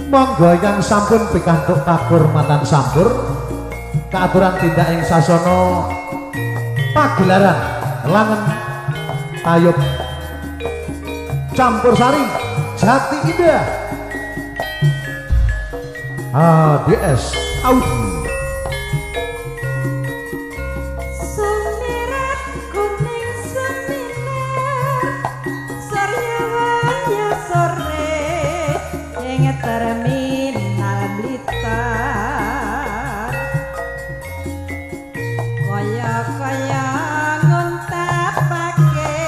Monggo ingkang sampun pikantuk pakurmatan sampur kaaturan tindak ing sasana pagelaran langen tayub campur sari Jati Indah HDS Audi. Sumirat kuning seminar Suryawaya sore ing terminal Blitar kaya-kaya nguntapake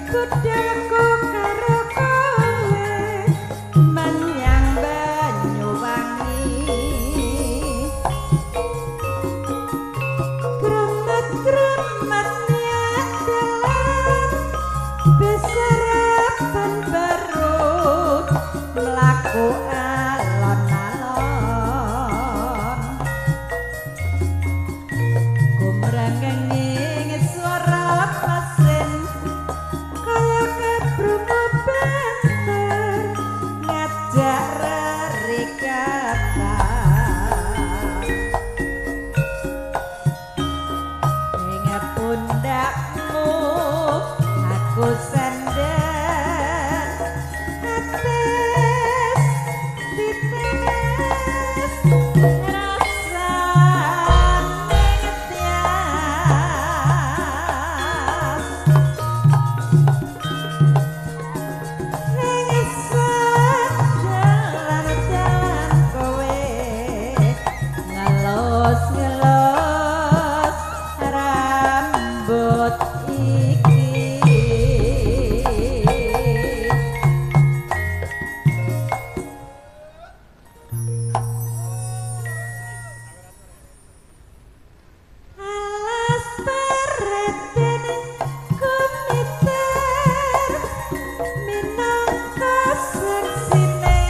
budalku karo kowe menyang Banyuwangi. Kremet-kremet niat dalan besarapan baru mlaku alon-alon kumrengenging swara mesin kaya kebrungu banter ngajak rerikatan ing pundakmu aku senden ates tites rasane ngetias ning dalan-dalan kowe ngelus-ngelus rambut iki. Alas pereten kumiter minangka seksine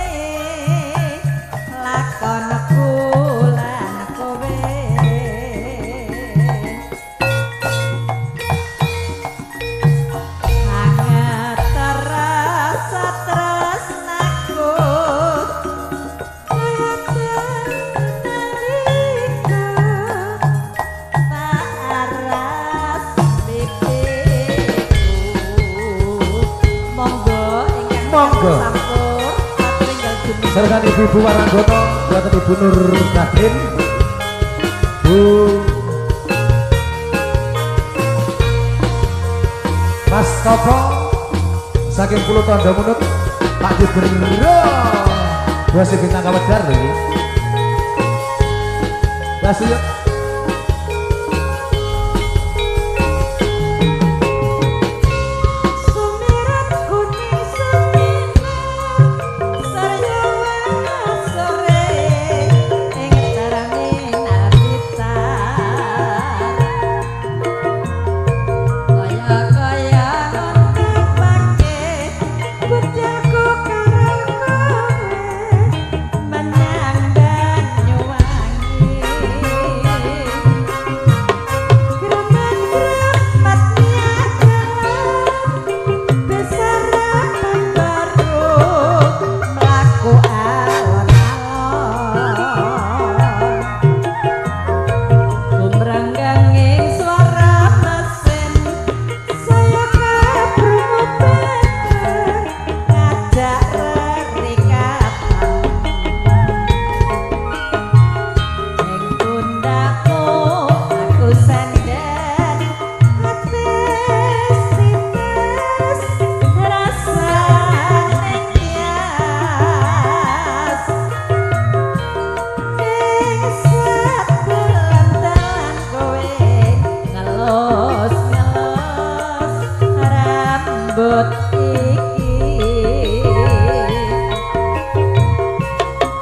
lakonku lan kowe. Hangat rasa tresnaku kaya nalika tak aras pipiku. Monggo ingkang Monggo. sampur patringgal jumeneng. Serkan Ibu-ibu Waranggono, buatan Ibu Nur Kadin, Bu Mas Topo saking Pulau Tondo Munut, Pak Dibero, dua si bintang kawedar lho iki. Kasih yuk. Sumirat kuning seminar Saryawana sore ing terminal Blitar kaya-kaya nguntapake budalku karo kowe menyang Banyuwangi. Kremet-kremet niat dalan besarapan baru mlaku alon-alon kumrengganging swara mesin saya kebrungu banter ngajak rerikatan ing pundakmu aku senden ates tites rasane tias ing sadelan-dalan kowe ngelus-ngelus rambut iki.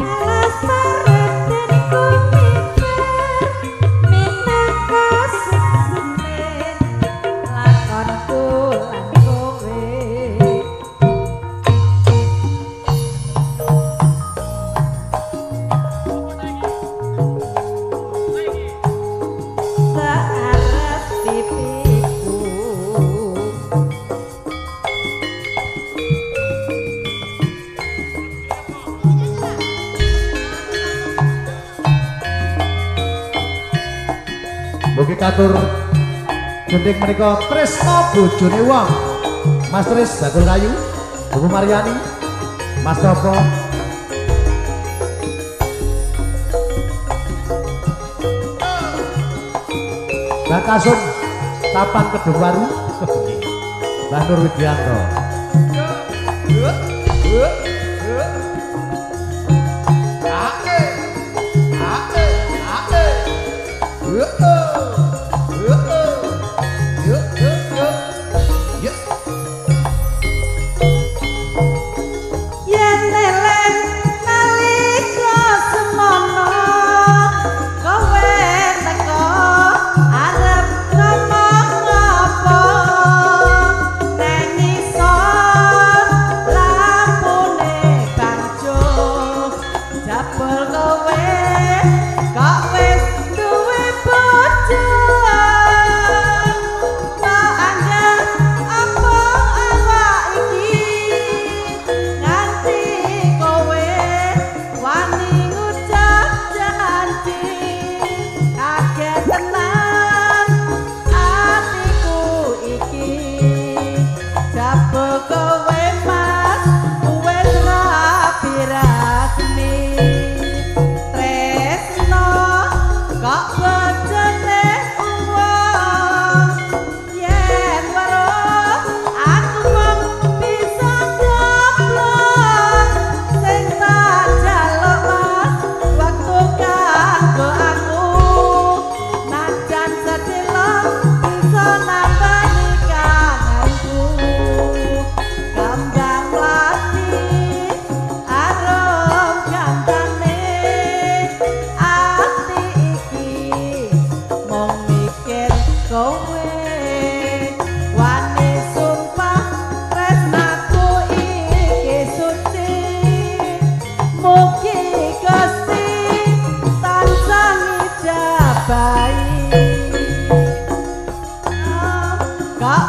Alas pereten kumiter minangka seksine lakonku lan kowe. Tak aras pipiku. miniatur gending menika Tresno Bojone Wong. Mas Tris Bakul Kayu, Bu Mariani, Mas Topo. Mbak Kasum Tapan Kedungwaru, Mbah Nur Widianto. Yen eleng nalika semono kowe teko arep ngomong apa nang isor lampune bangjo jabul kowe kok wis duwe bojo kok anggap apa awak iki nganti kowe wani ngucap janji kaget tenan atiku iki jabul kowe mas wis rapi rasmi tresno kok bojone wong yen weruh aku mung bisa goblok sing tak jaluk mas waktu kanggo aku najan sedelo bisa nambani kangenku kembang mlati arum gantane ati iki mung mikir kowe wani sumpah tresnaku iki suci mugi Gusti tansah ngijabahi kok